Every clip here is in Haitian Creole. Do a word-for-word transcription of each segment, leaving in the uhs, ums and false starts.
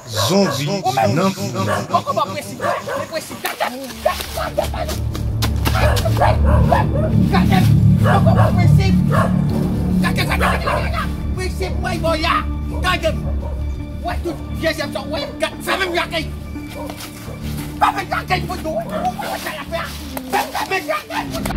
Zonbi nan fimèl. Poko pa presi. Li presi. Gade, gade, gade, gade. Gade, poko pa presi. Gade, gade, gade, gade. Presi, mwen, mwen la. Gade. Wè tout vye zèb sa, wè, gade, fèmen lakay. Fèmen lakay pou nou. Ou wè sa l ap fè a? Fèmen lakay pou nou.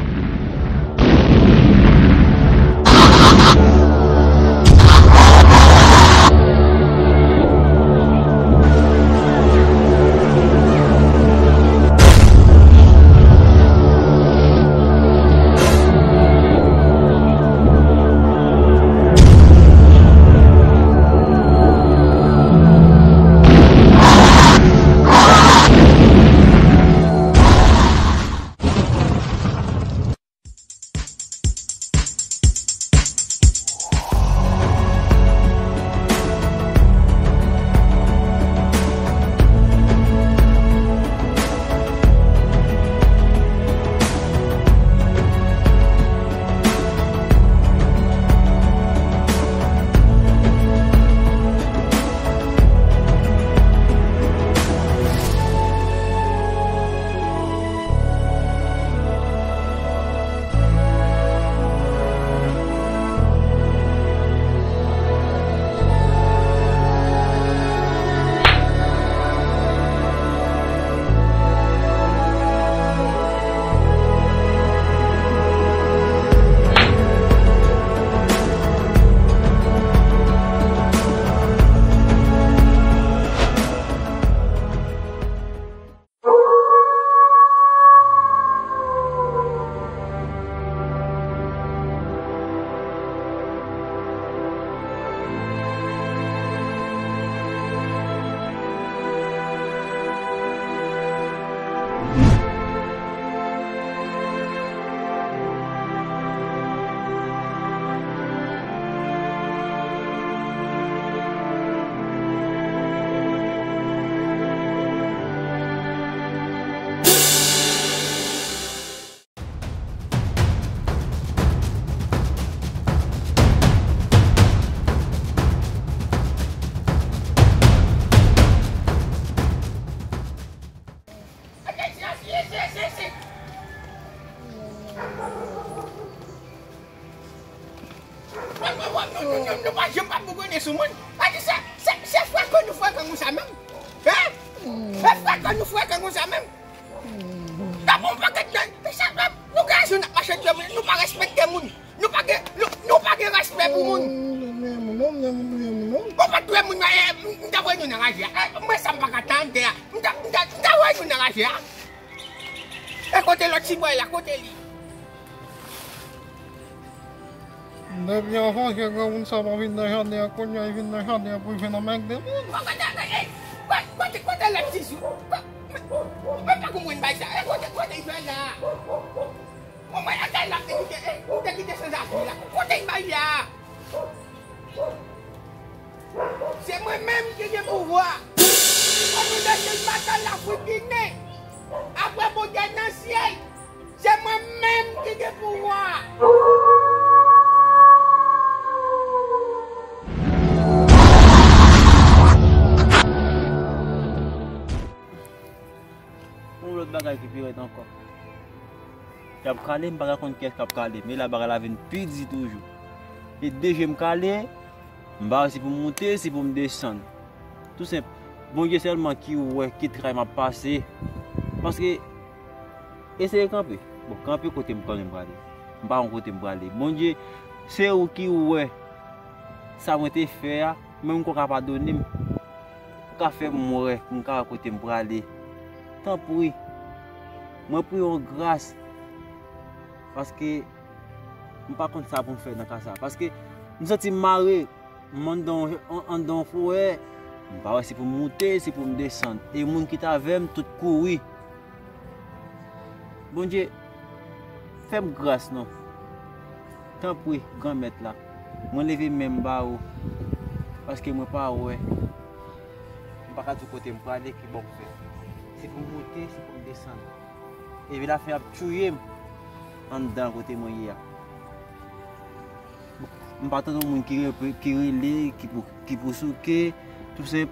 Mwen, mwen, mwen, nou, nou, nou, nou pa janm pa bougonnen sou moun. Padi se, se, se frekan nou frekan konsa menm. Hein? Se frekan nou frekan konsa menm. Gade yon pakèt nèg, se sa, nou gason n ap mache tye moun, nou pa respekte moun. Nou pa gen, nou, nou pa gen respè pou moun. Ou pa touye moun, eh, m, m ta voye nou nan raje a. Eh, mwen sa m pa ka tande a. M ta, m ta, m ta voye nou nan raje a. E kote lòt tibwa la, kote li? Depi anvan ke granmoun sa pa vin nan jaden an, kounye a li vin nan jaden an pou l jwenn anmègde moun. Kote, kote, kote lòt tizou? Men pa konprann bay sa. E kote, kote l fè la? Bon, mwen, atè l ap te kite, eh, ou te kite sanzavi la. Kote l bay la? Se mwen menm ki gen pouvwa. An nou lese l batal Lafrik Ginen. Apre Bondye nan syèl, se mwen menm ki gen pouvwa. Yon lòt bagay ki pi rèd ankò. Y ap kale, m pa ka konn kiyès k ap kale, men la bagay la vin pi di toujou. E de je m kale, m pa wè si pou m moute, si pou m desann. Tou senp, Bondye sèlman ki wè ki tray m ap pase. Paske, eseye kanpe. Bon, kanpe kote m konnen m prale. M pa konn kote m prale. Bondye, se ou ki wè sa mwen te fè a, mwen m kwè w ka padone m. Ou ka fè m wè, pou m ka wè kote m prale. Tanpri, mwen priye w gras, paske m pa konn sa pou m fè nan ka sa. Paske m santi m mare, m anndan yon, anndan yon forè, m pa wè si pou m moute, si pou m desann. E moun ki t avè m, tout kouri. Bondye, fè m gras non. Tanpri, Granmèt la, mwen leve men m ba ou, paske mwen pa wè. M pa ka di w kote m prale, ki bò m fè. Si pou m moute, si pou m desann. Epi lafen ap touye m anndan kote mwen ye a. M pa tande yon moun ki re-, ki rele, ki pou, ki pou souke, tou senp.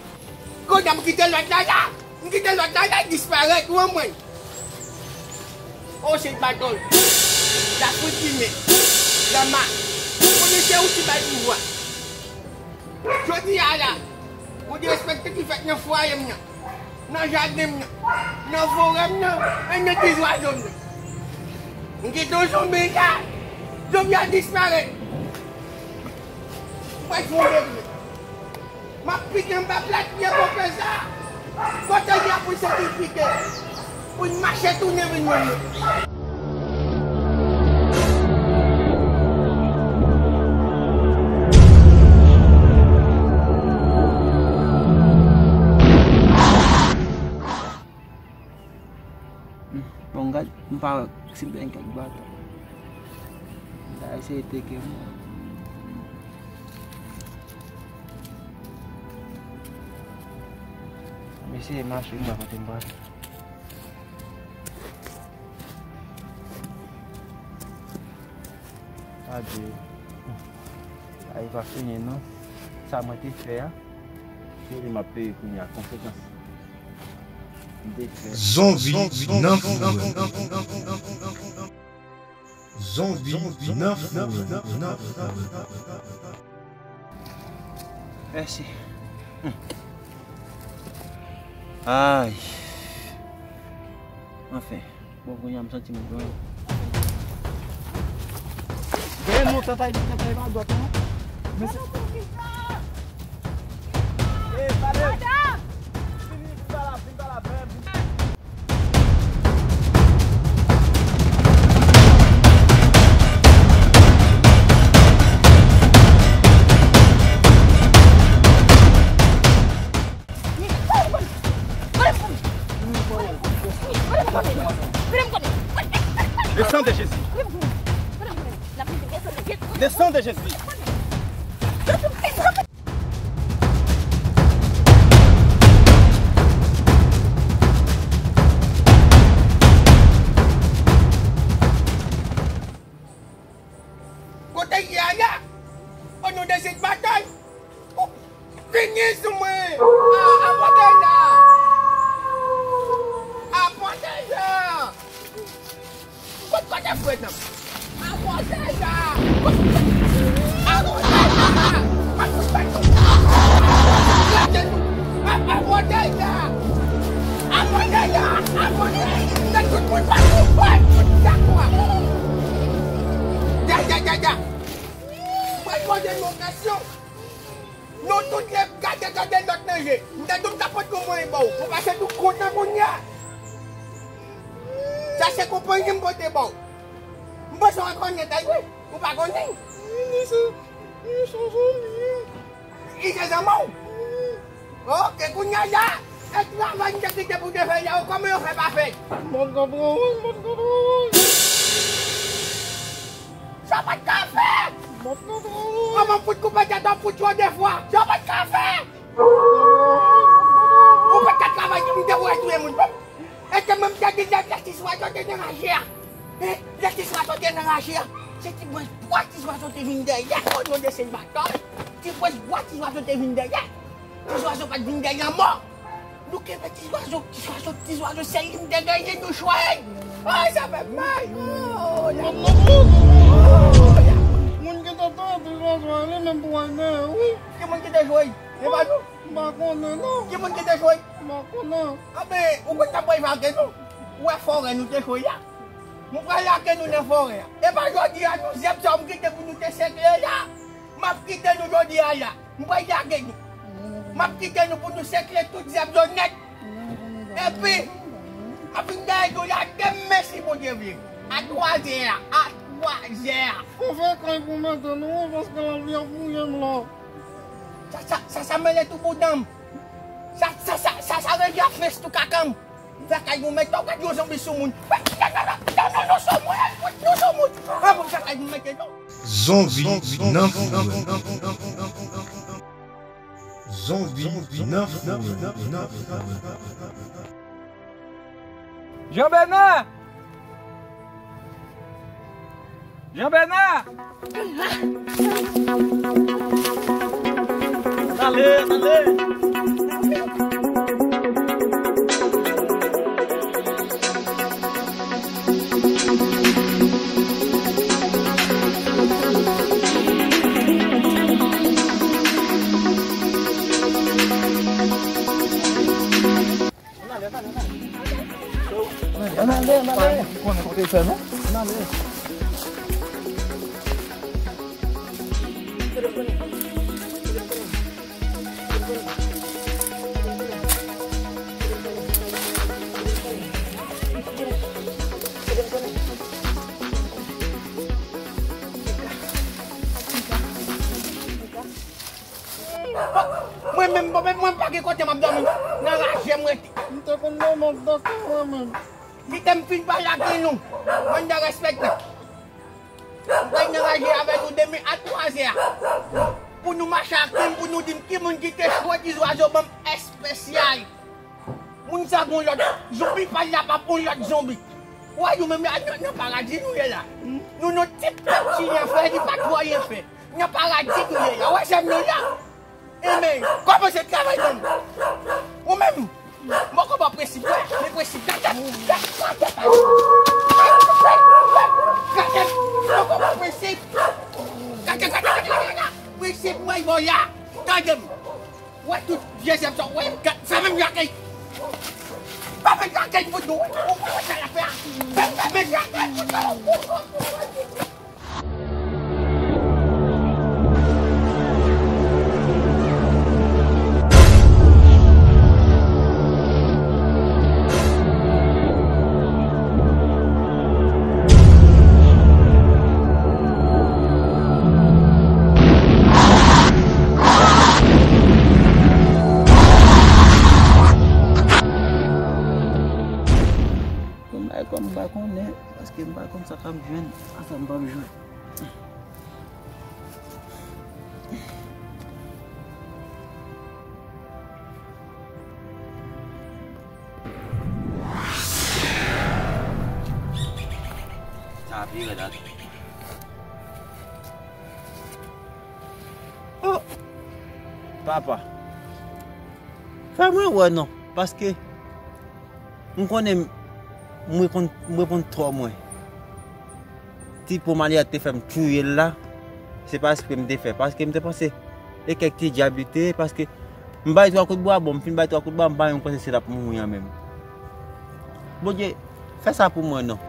Kounye a m kite lòt la la. M kite lòt la la disparèt, ou konprann? O, se batòl. Lafrik fimen. Lama. Ou konnen se ou ki bay pouvwa. Jodi a la, ou derespekte ki fèt nan fwaye m nan, nan jaden m nan, nan forè m nan, e nan ti zwazo m nan. M kite yon zonbi la. Zonbi a disparèt. M pral fè yon degre. M ap pike anba plat pye konpè sa. Kote l ye pou l soti pike. Pou l mache tounen vin jwenn mwen. Bon, gad, m pa wè si m te gen kèk baton. M ta eseye teke m. M eseye mache, m wè kote m prale. Adye. Ay, pa fini, non. Sa mwen te fè a, se li m ap peye kounye a, konsekans. M te fè. Zonbi nan foure. Zonbi nan foure. Mèsi. Hmm. Ay. Anfen. Bon, kounye a m santi m dwòl. Gen yon tantay, tantay pa dwòt, non? Men se... Ey, pale! Vin, vin, vin pale avè m, vin pale avè m. Desann de Jezi. Desann de Jezi. Kote ye a la? O non de Jezi, batay! Ou fini sou mwen! A, apòte la! Apòte la! Kot kote frèt nan? Apòte la! Kot kote? Apòte la! Apòte la! Apòte la! Apòte la! Nan tout moun pa tou fè tout dakò. Ya, ya, ya, ya. Mwen poze nou kesyon. Nou tout lè gade, gade lòt nan je. M te di w m t ap pote yon mwayen ba w. Ou pase tou kontan kounye a. Sa se konpanyi m pote ba w. M panse w rekonèt, ay wi. Ou pa konnen. Wi, li se, li se zanmi m. Li se zanmi w? Wi. Oke, kounye a la, e travay m te kite pou te fè la, kòman yo fè pa fèt? M pa t ka travay, m pa t ka travay. Sa w pa t ka fè? M pa t ka travay. Kòman fout koupe tèt w ap fout yo de fwa? Sa w pa t ka fè? Ou pa t ka travay, m te wè touye moun. Èske mwen m te di lè, lè ti zwazo te nan raje a? Hein? Lè ti zwazo te nan raje a? Se ti bwèch bwa ti zwazo te vin dèyè. O non de Sen Batòy. Ti bwèch bwa ti zwazo te vin dèyè. Ti zwazo pa t vin dèyè mò. Nou kenbe ti zwazo, ti zwazo, ti zwazo, se li m te genyen nou chwazi. Ay, sa fè mal. Oh, la. Oh, la. Moun ki te touye ti zwazo a, li menm pou al dèyè, wi. Ki moun ki te jwe? E pa nou? M pa konnen, non. Ki moun ki te jwe? M pa konnen. Anben, ou konn sa m pral fè avè nou? Ou wè forè nou te jwe a? M pral lage nou nan forè a. E pa jodi a, non, zèb sa yo m kite pou nou te sekle la. M ap kite nou jodi a la. M pral lage nou. M ap kite nou pou nou sekle tout zèb yo nèt. Epi, m ap vin dèyè nou la demen si Bondye vle. A twazè a, a twazè a. Fò fè kay pou mete nou, wi, paske lapli ap mouye m la. Sa, sa, sa, sa mele tou bouda m. Sa, sa, sa, sa, sa rele a fes tou kaka m. Fè kay nou mete, ou gad yon zonbi sou moun. Non, non, non, non, sou moun, non, sou moun. Ah, bon, fè kay nou mete, non. Zonbi nan foure. Zonbi nan foure. Jean Bernard! Jean Bernard! Ale, ale! Ann ale, ann ale. Ou konnen kote l fè, non? Ann ale. Mwen menm, mwen menm, mwen pa gen kote m ap dòmi. Nan raje m rete. M te konn dòmi ak dòkitè mwen menm. Kite m fin pale ak nou. Mwen ta respekte. M pral nan raje avè nou demen a twa zè a. Pou nou mache ak nou, pou nou di m ki moun ki te chwazi zwazo ban m espesyal. Moun sa gon lòt zonbi, pa l la pa gon lòt zonbi. Wè nou menm la, nan, nan paradi nou ye la. Nou, nou tip ti anyen fè, li pa twò anyen fè. Nan paradi nou ye la. Wè, se nou la. Ebyen, kòmanse travay menm. Ou menm, mwen konn prensip la. Men prensip la, gade, gade, gade, gade, mwen konn prensip. Gade, gade, gade, gade, gade. Prensip mwen, bon, la. Tande m. Wè tout vye zèb sa, wè, gad, fèmen lakèy. Fèmen lakèy pou nou, wè. Ou wè sa l ap fè a? Fèmen lakèy pou nou. Yon bagay kòm m pa konnen, paske m pa konn sa k ap jwenn, a sa m p ap jwenn. Sa pi rèd atò. Oh! Papa. Fè mwen wè non, paske m konnen m, m reponn, m reponn tò mwen. Ti po malye a te fè m touye l la, se pa espre m te fè, paske m te panse e kèk ti djab li te ye, paske m bay twa kout bwa, bon, m fin bay twa kout bwa, m pa menm panse se l ap mouri an menm. Bondye, fè sa pou mwen non.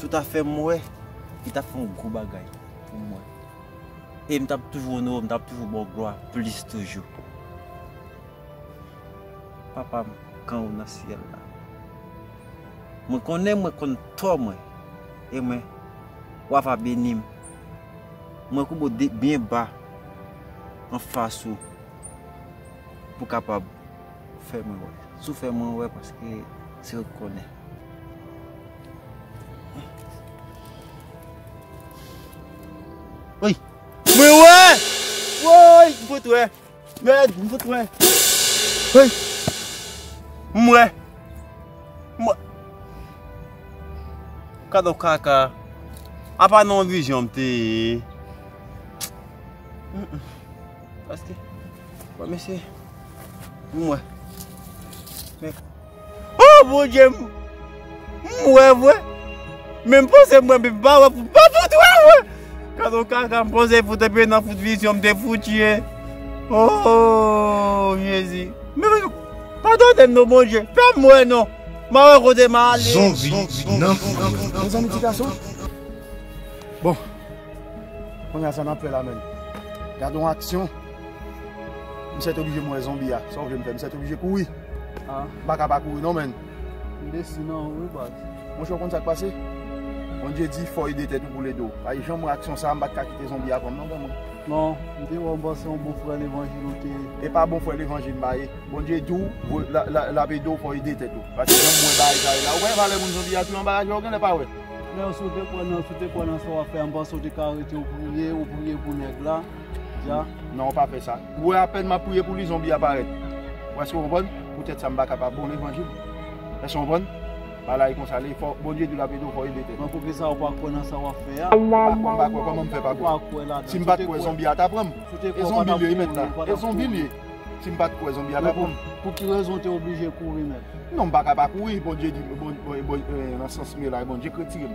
Si w ta fè m wè, li t ap fè yon gwo bagay pou mwen. E m t ap toujou onore w, m t ap toujou ba w glwa plis toujou. Papa m k anwo nan syèl la. Mwen konnen mwen konn tò mwen, e mwen, w a va beni m. Mwen koube w de, byen ba anfas ou pou w kapab fè mwen wè. Si w fè mwen wè, paske se ou k konnen. Wi! Mwen wè! Woy! M fout wè! Mèd, m fout wè. Hey! M wè. M wè. Gad on kaka. Apa nan yon vizyon m te ye. Mm, mm. Paske, bon, mesye, m wè. Men Oh, Bondye, m, m wè vre. Men m panse m wè, men m pa wè, m pa fout wè vre. Gad on kaka, m panse fout epi nan fout vizyon m te fout ye. Oh, Jezi. Men, men, padone m non, Bondye. Fè m wè non. M a wè kote m a ale. Zonbi nan fouye. Mezanmi, ti gason. Bon. Kounye a sa n ap fè la menm. Gade yon aksyon. M sèt oblije m wè zonbi a. Sa w vle m fè? M sèt oblije kouri. Ah. M pa ka pa kouri non, menn. M desi nan ou wi, baz. Monchè, w konn sa k pase? Bondye di fò ede tèt ou pou l ede w. Pa janm wè aksyon sa a, m pa t ka kite zonbi a pran m non, granmoun. Non, m te wè w, m panse yon bon frè levanjil ou te ye. E pa bon frè levanjil m pa ye. Bondye di w, vo-, la, la, l ap ede w, fò w ede tèt ou. Paske jan m wè bagay sa yo la, ou wè valè moun zonbi a tou anba raje a, ou genlè pa wè. Men si w te kwè nan, si w te kwè nan sa w ap fè a, m panse w te ka rete w priye, ou priye pou nèg la. Dja. Non, w pa fè sa. Ou wè apèn m ap priye pou li, zonbi a parèt. Ou èske w konprann? Poutèt sa m pa kapab ba w levanjil. Èske w konprann? Bagay konsa, li fò, Bondye di l ap ede w, fò w ede tèt ou. Men poukisa w pa kwè nan sa w ap fè a? Pa kwè, m pa kwè, kòman m fè pa kwè? Ou pa kwè ladan. Si m pa t kwè, zonbi a ta pran m. E zonbi l ye, mèt la. E zonbi l ye. Si m pa t kwè zonbi a ta pran m. Pou ki rezon w te oblije kouri, mèt? Non, m pa ka pa kouri, Bondye di, bon, bon, bon, eh, nan sans m ye la, Bondye k retire m.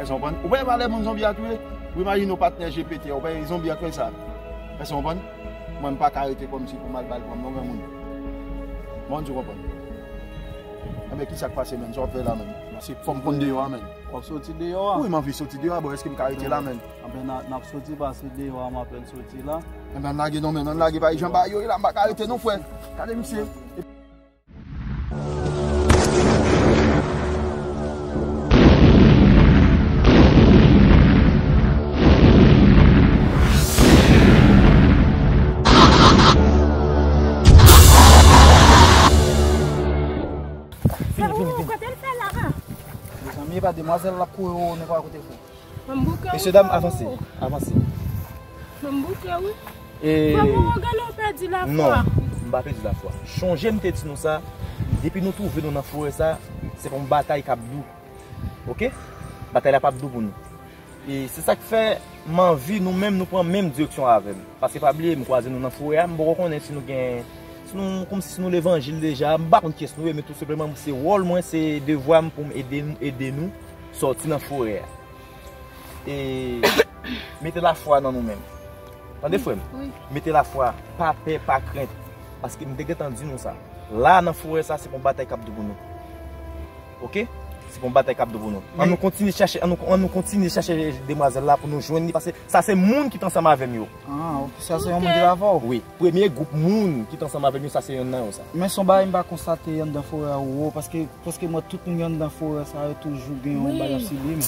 Èske w konprann? Ou pa wè valè moun zonbi a touye? Ou imajine w patnè G P T a, ou pa wè zonbi a k fè sa? Èske w konprann? Mwen, m pa ka rete kòmsi pou m al ba l pran m non, granmoun. Mwen, di w konprann. Enben, kisa k pase menm? Sa w ap fè la menm? Paske fò m konn deyò a menm. W ap soti deyò a? Wi, m anvi soti deyò a, bon, èske m ka rete la menm? Anben, n a, n ap soti, pase deyò a, m apèn soti la. Enben, ann lage non, men, ann lage, pa jan bagay yo ye la, m pa ka rete non, frè. Gade misye. Epa demwazèl la ap kouri, ou nenpòt kote fou. Mesye dam, avanse, avanse. Mwen bouke, wi. E... Frè mwen, gade w pèdi lafwa. Non, m pa pèdi lafwa. Chonje m te di nou sa, depi nou twouve nou nan forè sa, se pou yon batay k ap dou. Oke? Batay la p ap dou pou nou. E se sa k fè m anvi nou menm, nou pran menm direksyon avè m. Paske pa bliye, m kwaze nou nan forè a, m poko konnen si nou gen, si nou, kòmsi si nou levanjil deja, m pa konn kiyès nou ye, men tou senpleman, se wòl mwen, se devwa m pou m ede, ede nou sòti nan forè a. E mete lafwa nan nou menm. Tande, frè m? Wi. Mete lafwa, pa pè, pa krent. Paske m te gentan di nou sa. La, nan forè sa, se pou yon batay k ap dou pou nou. Oke? Se pou yon batay k ap dou pou nou. An nou kontinye chache, an nou, an nou kontinye chache demwazèl la pou nou jwenn li, paske sa se moun ki t ansanm avè m yo. Ah, ok. Sa se yon moun ki t avè w? Wi. Premye gwoup moun ki t ansanm avè m yo, sa se yonn nan yo sa. Men se yon bagay m pa konstate anndan forè a, wo, paske, paske mwen, tout moun ki anndan forè sa yo toujou gen yon bagay ap sibi m.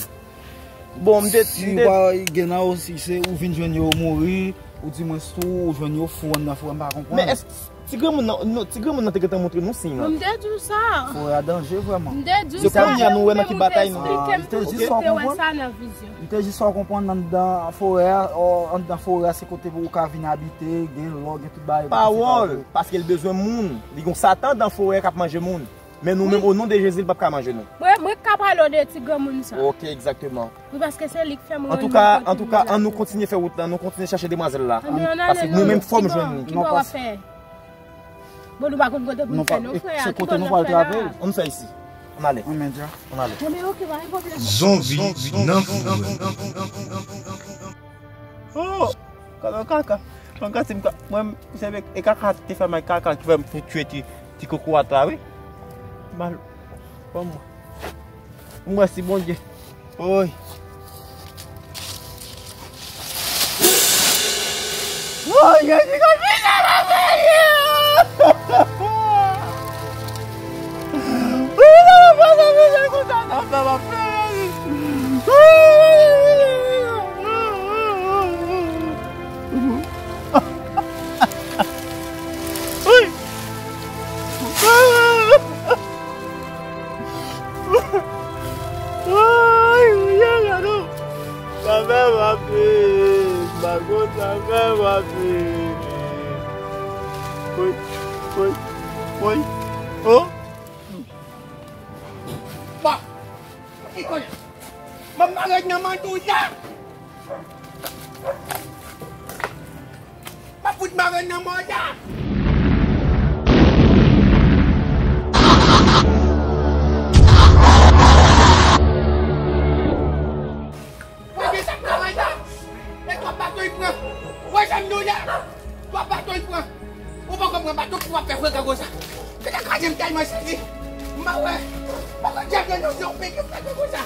Bon, m te, si m te pa gen nan yo, si se ou vin jwenn yo mouri, ou di mwen sou, ou jwenn yo fou anndan forè, m pa konprann. Men èske ti granmoun nan, non, ti granmoun nan te gentan montre nou siy nan? M te di w sa. Forè a danje vrèman. M te di w sa. Se kounye a nou wè nan ki batay nou ye. Li te jis fè w konprann. M te jis fè w konprann anndan forè a, anndan forè a se kote pou ou ka vin abite, gen lò, gen tout bagay. Pawòl, paske l bezwen moun. Li gon Satan anndan forè k ap manje moun. Men nou menm, o non de Jezi, li p ap ka manje nou. Mwen, mwen ka pale w de ti granmoun sa. Ok, egzakteman. Wi, paske se li k fè mwen. Antouka, antouka, an nou kontinye fè wout la, nou kontinye chache demwazèl la. Paske nou menm fò m jwenn li. Kibò w ap fè? Bon, nou pa konn kote pou n fè non, frè a. Kibò n ap fè la? An nou fè isi. Ann ale. Ann ale. Zonbi nan forè. Oh! Kaka, kaka. Kaka, si m ka, mwen, se e kaka te fè m ak kaka ki fè m fout tchwe ti, ti kokorat la, wi. Mal, ban mwen. Mwen si Bondye. Oy. Oy, Jezi konn vini, la mèsi. Ay, mwen gade. Sa fè m anpil. Bago, sa fè m anpil. Woy, woy, woy. Oh! Ba! Ki konnen? Mwen mare nan mantou sa! M ap fout mare nan mòda! Wè, gen sa k travay la? E twa bato y pran. Wè, jan m di w la. Twa bato y pran. Ou poko pran bato, ki w ap fè frekan konsa? Frekan kraze m tèlman sezi. M pa wè. M pa konn jan gen nan yon peyi frekan konsa.